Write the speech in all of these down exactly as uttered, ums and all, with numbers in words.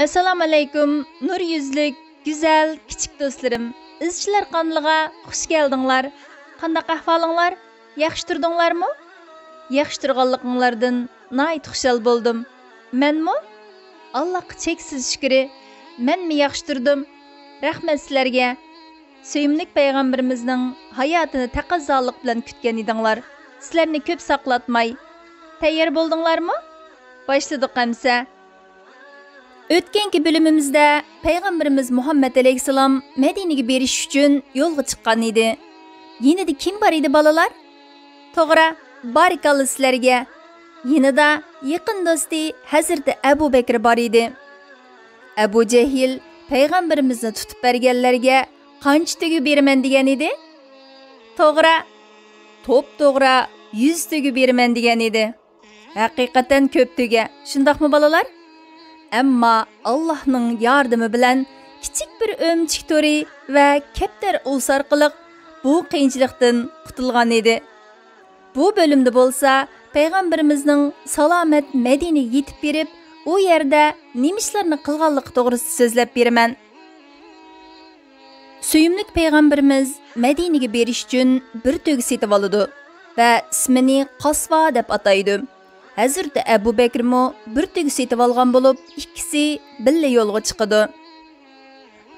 ئەسسالامۇئەلەيكۇم، نۇر يۈزلۈك، گۈزەل، كىچىك دوستلىرىم. ئىزچىللار قانىلىغا خۇش كەلدىڭلار. قانداق ئەھۋالىڭلار؟ ياخشى تۇردۇڭلارمۇ؟ ياخشى تۇرغانلىقىڭلاردىن ناھايىتى خۇشال بولدۇم. مەنمۇ؟ ئاللاھقا چەكسىز شۈكرى، مەنمۇ ياخشى تۇردۇم. رەھمەت سىلەرگە. سۆيۈملۈك پەيغەمبىرىمىزنىڭ ھاياتىنى تەقەززالىق بىلەن كۈتكەن ئىدىڭلار. سىلەرنى كۆپ ساقلاتماي. تەييار بولدۇڭلارمۇ؟ باشلىدۇق ئەمسە. ئۆتكەنكى بۆلۈمىمىزدە پەيغەمبىرىمىز مۇھەممەد ئەلەيھىسسالام مەدىنىگە بېرىش ئۈچۈن يولغا چىققان ئىدى. يېنىدا كىم بار ئىدى، بالىلار؟ توغرا، بارىكاللا سىلەرگە. يېنىدا يېقىن دوستى ھەزرىتى ئەبۇ بەكرى بار ئىدى. ئەبۇ جەھىل پەيغەمبىرىمىزنى تۇتۇپ بەرگەنلەرگە قانچە تۆگە بېرىمەن دېگەن ئىدى؟ توغرا، توپتوغرا يۈز تۆگە بېرىمەن دېگەن ئىدى. ھەقىقەتەن كۆپ تۆگە، شۇنداقمۇ بالىلار؟ ئەمما ئاللاھنىڭ ياردىمى بىلەن كىچىك بىر ئۆمۈچۈك تورى ۋە كەپتەر ئۇۋىسى ئارقىلىق بۇ قىيىنچىلىقتىن قۇتۇلغان ئىدى. بۇ بۆلۈمدە بولسا پەيغەمبىرىمىزنىڭ سالامەت مەدىنىگە يېتىپ بېرىپ، ئۇ يەردە نېمە ئىشلارنى قىلغانلىقى توغرىسىدا سۆزلەپ بېرىمەن. سۆيۈملۈك پەيغەمبىرىمىز مەدىنىگە بېرىش ئۈچۈن بىر تۆگە سېتىۋالىدۇ ۋە ئىسمىنى قاسۋا دەپ ئاتايدۇ. ھەزرىتى ئەبۇ بەكرىمۇ بىر تۆگە سېتىۋالغان بولۇپ، ئىككىسى بىللە يولغا چىقىدۇ.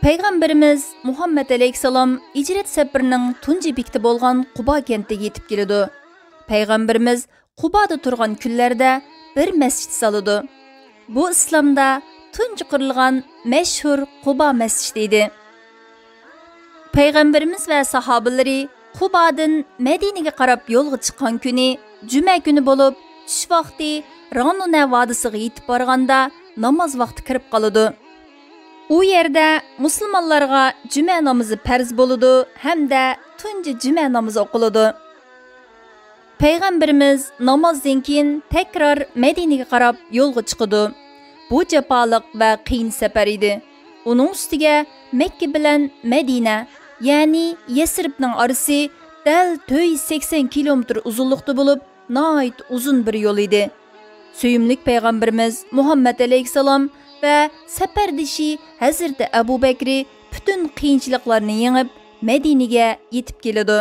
پەيغەمبىرىمىز مۇھەممەد ئەلەيھىسسالام ھىجرەت سەپىرىنىڭ تۇنجى بېكىتى بولغان قۇبا كەنتىگە يېتىپ كېلىدۇ. پەيغەمبىرىمىز قۇبادا تۇرغان كۈنلەردە بىر مەسچىت سالىدۇ. بۇ ئىسلامدا تۇنجى قۇرۇلغان مەشھۇر قۇبا مەسچىتى ئىدى. پەيغەمبىرىمىز ۋە ساھابىلىرى قۇبادىن مەدىنىگە قاراپ يولغا چىققان كۈنى جۈمە كۈنى بولۇپ، چۈش ۋاقتى رانۇنە ۋادىسىغا يېتىپ بارغاندا ناماز ۋاقتى كىرىپ قالىدۇ. ئۇ يەردە مۇسۇلمانلارغا جۈمە نامىزى پەرز بولىدۇ ھەمدە تۇنجى جۈمە نامىزى ئوقۇلىدۇ. پەيغەمبىرىمىز نامازدىن كېيىن تەكرار مەدىنىگە قاراپ يولغا چىقىدۇ. بۇ جاپالىق ۋە قىيىن سەپەر ئىدى. ئۇنىڭ ئۈستىگە مەككە بىلەن مەدىنە، يەنى يەسرىبنىڭ ئارىسى دەل تۆت يۈز سەكسەن كىلومېتىر ئۇزۇنلۇقتا بولۇپ، ناھايىتى ئۇزۇن بىر يول ئىدى. سۆيۈملۈك پەيغەمبىرىمىز مۇھەممەد ئەلەيھىسسالام ۋە سەپەردىشى ھەزرىتى ئەبۇ بەكرى پۈتۈن قىيىنچىلىقلارنى يېڭىپ، مەدىنىگە يېتىپ كېلىدۇ.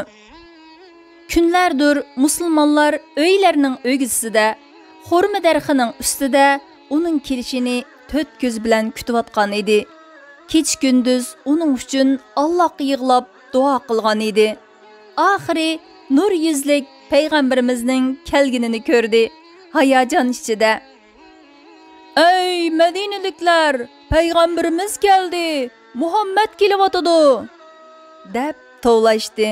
كۈنلەردۇر مۇسۇلمانلار ئۆيلەرنىڭ ئۆگزىسىدە، خورما دەرىخىنىڭ ئۈستىدە ئۇنىڭ كېلىشىنى تۆت كۆز بىلەن كۈتۈۋاتقان ئىدى. كېچە-كۈندۈز ئۇنىڭ ئۈچۈن ئاللاھقا يىغلاپ دۇئا قىلغان ئىدى. ئاخىرى نۇر يۈزلۈك پەيغەمبىرىمىزنىڭ كەلگىنىنى كۆردى. ھاياجان ئىچىدە، «ئەي مەدىنىلىكلەر، پەيغەمبىرىمىز كەلدى، مۇھەممەد كېلىۋاتىدۇ!» دەپ توۋلاشتى.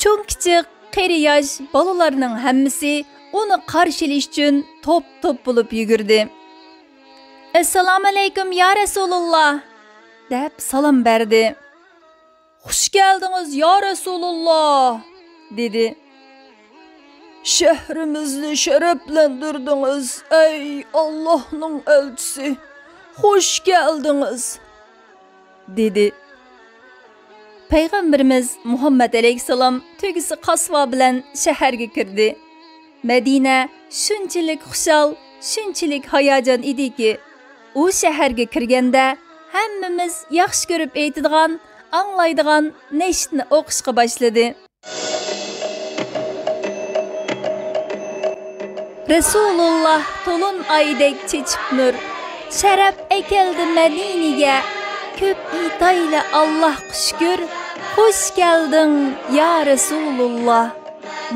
چوڭ-كىچىك، قېرى-ياش، بالىلارنىڭ ھەممىسى ئۇنى قارشى ئېلىش ئۈچۈن توپ-توپ بولۇپ يۈگۈردى. «ئەسسالامۇئەلەيكۇم، يا رەسۇلۇللا!» دەپ سالام بەردى. «خۇش كەلدىڭىز، يا رەسۇلۇللا!» دېدى. «شەھىرىمىزنى شەرەپلەندۈردىڭىز، ئەي ئاللاھنىڭ ئەلچىسى! خۇش كەلدىڭىز!» دېدى. پەيغەمبىرىمىز مۇھەممەد ئەلەيھىسسالام تۆگىسى قاسۋا بىلەن شەھەرگە كىردى. مەدىنە شۇنچىلىك خۇشال، شۇنچىلىك ھاياجان ئىدىكى، ئۇ شەھەرگە كىرگەندە ھەممىمىز ياخشى كۆرۈپ ئېيتىدىغان، ئاڭلايدىغان نەشىدنى ئوقۇشقا باشلىدى. رەسۇلۇللا تولۇن ئايدەك چېچىپ نۇر، شەرەپ ئەكەلدى مەدىنىگە. كۆپ ئېيتايلى ئاللاھقا شۈكۈر، خۇش كەلدىڭ يا رەسۇلۇللا.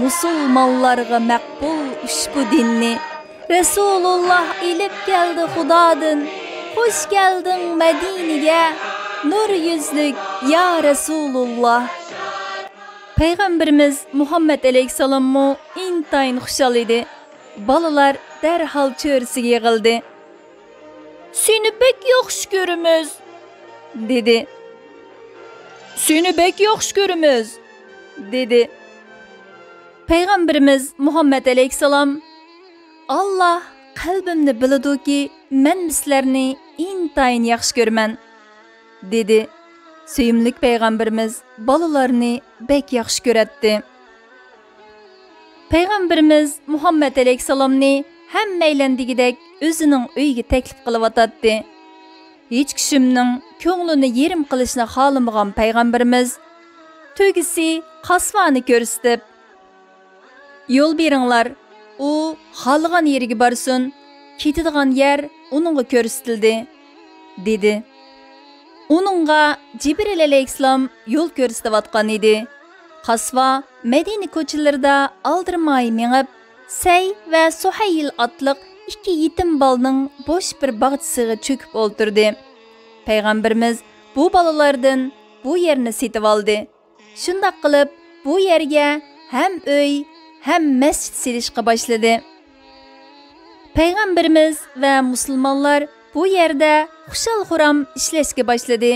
مۇسۇلمانلارغا مەقبۇل ئۇشبۇ دىننى، رەسۇلۇللا ئېلىپ كەلدى خۇدادىن. خۇش كەلدىڭ مەدىنىگە، نۇر يۈزلۈك يا رەسۇلۇللا. پەيغەمبىرىمىز مۇھەممەد ئەلەيھىسسالاممۇ ئىنتايىن خۇشال ئىدى. بالىلار دەرھال چۆرىسىگە يىغىلدى. «سېنى بەك ياخشى كۆرىمىز!» دېدى. «سېنى بەك ياخشى كۆرىمىز!» دېدى. پەيغەمبىرىمىز مۇھەممەد ئەلەيھىسسالام، «ئاللا قەلبىمنى بىلىدۇكى، مەنمۇ سىلەرنى ئىنتايىن ياخشى كۆرىمەن» دېدى. سۆيۈملۈك پەيغەمبىرىمىز بالىلارنى بەك ياخشى كۆرەتتى. پەيغەمبىرىمىز مۇھەممەد ئەلەيھىسسالامنى ھەممەيلەن دېگۈدەك ئۆزىنىڭ ئۆيىگە تەكلىپ قىلىۋاتاتتى. ھېچ كىشىمنىڭ كۆڭلىنى يېرىم قىلىشنى خالىمىغان پەيغەمبىرىمىز، تۆگىسى قاسۋانى كۆرسىتىپ، «يول بېرىڭلار، ئۇ خالىغان يېرىگە بارسۇن، كېتىدىغان يەر ئۇنىڭغا كۆرسىتىلدى» دېدى. ئۇنىڭغا جىبرىل ئەلەيھىسسالام يول كۆرسىتىۋاتقان ئىدى. قاسۋا مەدىنە كوچىلىرىدا ئالدىرىماي مېڭىپ، سەي ۋە سۇھەيل ئاتلىق ئىككى يېتىم بالىنىڭ بوش بىر باغچىسىغا چۆكۈپ ئولتۇردى. پەيغەمبىرىمىز بۇ بالىلاردىن بۇ يەرنى سېتىۋالدى. شۇنداق قىلىپ، بۇ يەرگە ھەم ئۆي، ھەم مەسچىت سېلىشقا باشلىدى. پەيغەمبىرىمىز ۋە مۇسۇلمانلار بۇ يەردە خۇشال-خۇرام ئىشلەشكە باشلىدى.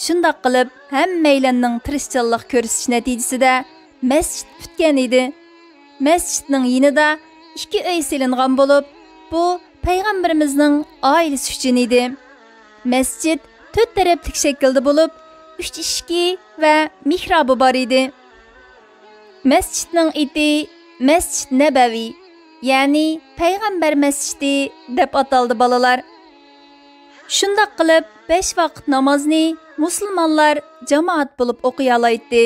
شۇنداق قىلىپ، ھەممەيلەننىڭ تىرىشچانلىق كۆرسىتىشى نەتىجىسىدە مەسچىت پۈتكەن ئىدى. مەسچىتنىڭ يېنىدا ئىككى ئۆي سېلىنغان بولۇپ، بۇ پەيغەمبىرىمىزنىڭ ئائىلىسى ئۈچۈن ئىدى. مەسچىت تۆت تەرەپلىك شەكىلدە بولۇپ، ئۈچ ئىشىكى ۋە مېھرابى بار ئىدى. مەسچىتنىڭ ئېتى مەسچىت نەبەۋى، يەنى پەيغەمبەر مەسچىتى دەپ ئاتالدى، بالىلار. شۇنداق قىلىپ، بەش ۋاقىت نامازنى مۇسۇلمانلار جامائەت بولۇپ ئوقۇيالايتتى.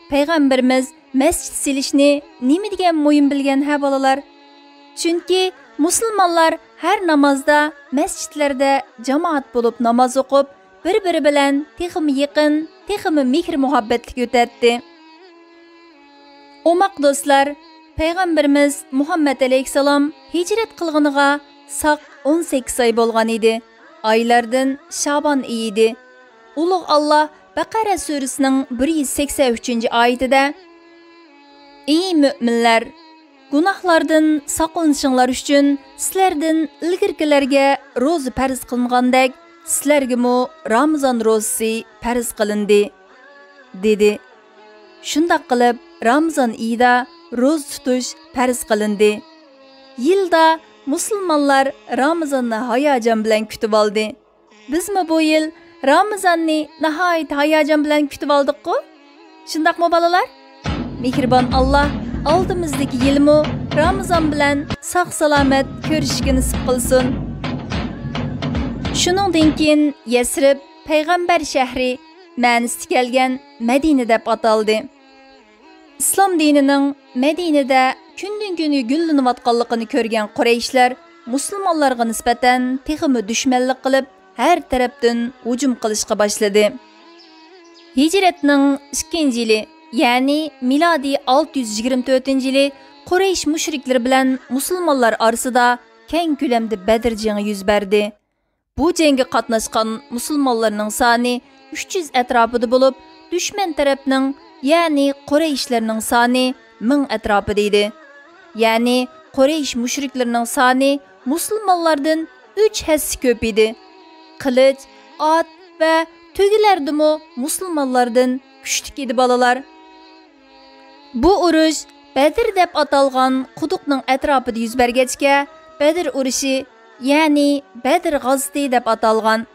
پەيغەمبىرىمىز مەسچىت سېلىشنى نېمە دېگەن مۇھىم بىلگەن ھە، بالىلار؟ چۈنكى مۇسۇلمانلار ھەر نامازدا مەسچىتلەردە جامائەت بولۇپ ناماز ئوقۇپ، بىر-بىرى بىلەن تېخىمۇ يېقىن، تېخىمۇ مېھىر-مۇھەببەتلىك ئۆتەتتى. ئوماق دوستلار، پەيغەمبىرىمىز مۇھەممەد ئەلەيھىسسالام ھىجرەت قىلغىنىغا ساق ئون سەككىز ئاي بولغان ئىدى. ئايلاردىن شابان ئېيى ئىدى. ئۇلۇغ ئاللاھ بەقەرە سۈرىسىنىڭ بىر يۈز سەكسەن ئۈچىنچى ئايىتىدە، «ئى مۆمىنلەر! گۇناھلاردىن ساقلىنىشىڭلار ئۈچۈن سىلەردىن ئىلگىرىكىلەرگە روزا پەرز قىلىنغاندەك، سىلەرگىمۇ رامىزان روزىسى پەرز قىلىندى» دېدى. شۇنداق قىلىپ، رامىزان ئېيىدا روزا تۇتۇش پەرز قىلىندى. يىلدا مۇسۇلمانلار رامىزاننى ھاياجان بىلەن كۈتۈۋالدى. بىزمۇ بۇ يىل رامىزاننى ناھايىتى ھاياجان بىلەن كۈتۈۋالدۇققۇ؟ شۇنداقمۇ، بالىلار؟ مېھرىبان ئاللاھ ئالدىمىزدىكى يىلمۇ رامىزان بىلەن ساق-سالامەت كۆرۈشۈشكە نېسىپ قىلسۇن. شۇنىڭدىن كېيىن يەسرىب پەيغەمبەر شەھىرى، مەنىسى كەلگەن مەدىنە دەپ ئاتالدى. ئىسلام دىنىنىڭ مەدىنىدە كۈندىن-كۈنگە گۈللىنىۋاتقانلىقىنى كۆرگەن قۇرەيشلەر مۇسۇلمانلارغا نىسبەتەن تېخىمۇ دۈشمەنلىك قىلىپ، ھەر تەرەپتىن ھۇجۇم قىلىشقا باشلىدى. ھىجرەتنىڭ ئىككىنچى يىلى، يەنى مىلادىي ئالتە يۈز يىگىرمە تۆتىنچى يىلى قۇرەيش مۇشرىكلىرى بىلەن مۇسۇلمانلار ئارىسىدا كەڭ كۆلەمدە بەدر جېڭى يۈز بەردى. بۇ جەڭگە قاتناشقان مۇسۇلمانلارنىڭ سانى ئۈچ يۈز ئەتراپىدا بولۇپ، دۈشمەن تەرەپنىڭ، يەنى قۇرەيشلەرنىڭ سانى مىڭ ئەتراپىدا ئىدى. يەنى قۇرەيش مۇشرىكلىرىنىڭ سانى مۇسۇلمانلاردىن ئۈچ ھەسسە كۆپ ئىدى. قىلىچ، ئات ۋە تۆگىلەردىمۇ مۇسۇلمانلاردىن كۈچلۈك ئىدى، بالىلار. بۇ ئۇرۇش بەدر دەپ ئاتالغان قۇدۇقنىڭ ئەتراپىدا يۈز بەرگەچكە، بەدر ئۇرۇشى، يەنى بەدر غازىتى دەپ ئاتالغان.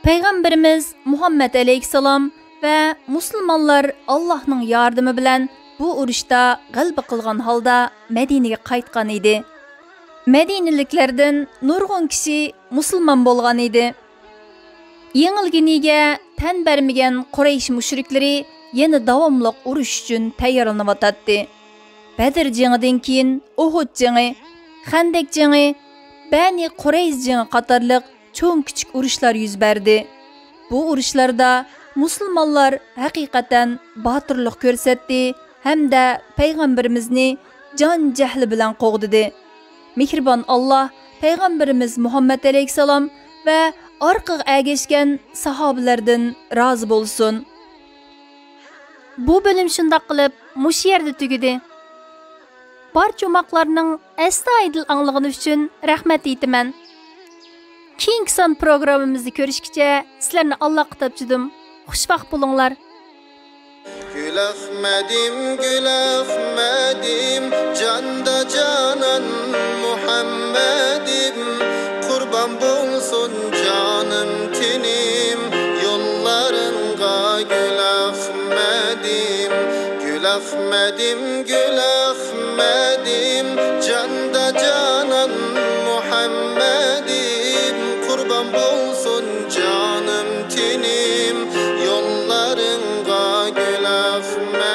پەيغەمبىرىمىز مۇھەممەد ئەلەيھىسسالام ۋە مۇسۇلمانلار ئاللاھنىڭ ياردىمى بىلەن بۇ ئۇرۇشتا غەلىبە قىلغان ھالدا مەدىنىگە قايتقان ئىدى. مەدىنىلىكلەردىن نۇرغۇن كىشى مۇسۇلمان بولغان ئىدى. يېڭىلگىنىگە تەن بەرمىگەن قۇرەيش مۇشرىكلىرى يەنە داۋاملىق ئۇرۇش ئۈچۈن تەييارلىنىۋاتاتتى. بەدر جېڭىدىن كېيىن ئۇھۇد جېڭى، خەندەك جېڭى، بەنى قۇرەيز جېڭى قاتارلىق چوڭ-كىچىك ئۇرۇشلار يۈز بەردى. بۇ ئۇرۇشلاردا مۇسۇلمانلار ھەقىقەتەن باتۇرلۇق كۆرسەتتى ھەمدە پەيغەمبىرىمىزنى جان-جەھلى بىلەن قوغدىدى. مېھرىبان ئاللاھ پەيغەمبىرىمىز مۇھەممەد ئەلەيھىسسالام ۋە ئارقىغا ئەگەشكەن ساھابىلەردىن رازى بولسۇن. بۇ بۆلۈم شۇنداق قىلىپ مۇشۇ يەردە تۈگىدى. بارچە ئوماقلارنىڭ ئەستايىدىل ئاڭلىغىنى ئۈچۈن رەھمەت ئېيتىمەن. كېيىنكى سان پروگراممىمىزدا كۆرۈشكىچە سىلەرنى ئاللاغا تاپشۇردۇم. خۇشۋاق بولۇڭلار. گۈل ئەخمەدىم، گۈل ئەخمەدىم، جاندا جانان مۇھەممەدىم، قۇربان بولسۇن جانىم تېنىم يوللارىڭغا، گۈل ئەخمەدىم، گۈل ئەخمەدىم، گۈل ئەخمەدىم، جاندا بولسۇن جانىم تېنىم، يوللىرىڭغا گۈل ئەخمەت.